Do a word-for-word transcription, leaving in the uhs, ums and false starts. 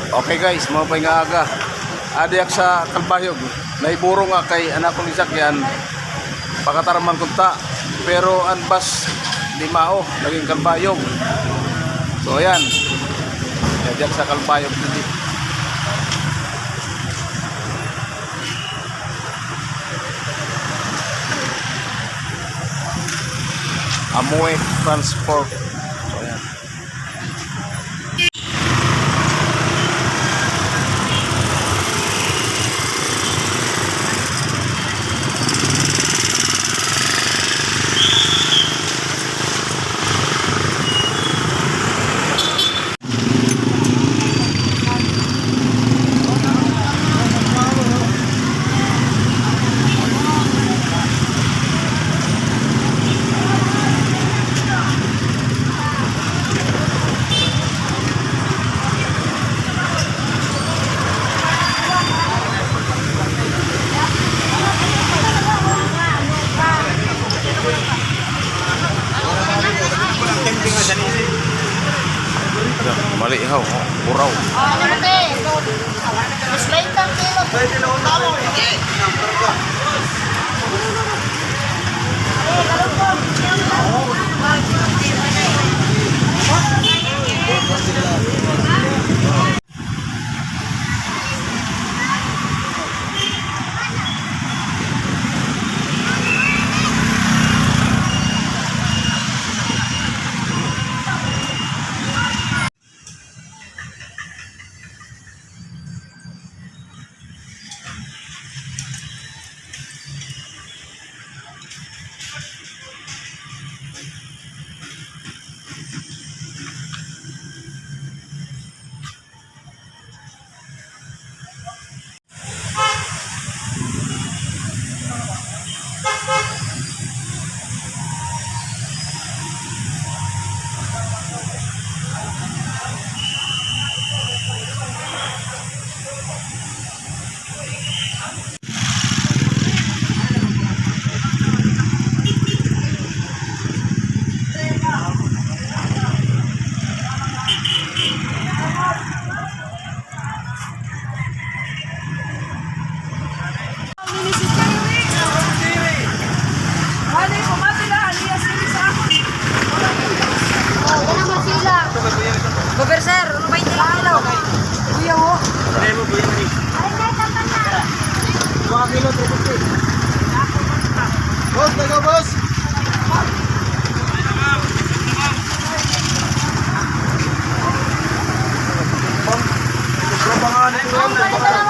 Okay guys, maupay nga aga. Adi ak sa Calbayog. Naiburong ak kay an akon gisakyan, pakatarman kunta. Pero an bus, di mao, naging Calbayog. So ayan. Adi ak sa Calbayog didi. Amoy Transport. So ayan. Mali haw, buraw. Mas lain kang kilo. Ini si Jerry. Honey, pumati na, alias ini sa akon. Oh, wala man sila. Baber, sir, ano ba yung kilo? Kuya, ho. Ano mo, kuya, ni? Ay, ay, tama na. Mga kilo, three fifty. Boss, taga boss. Tropa nga, ano, tropa nga.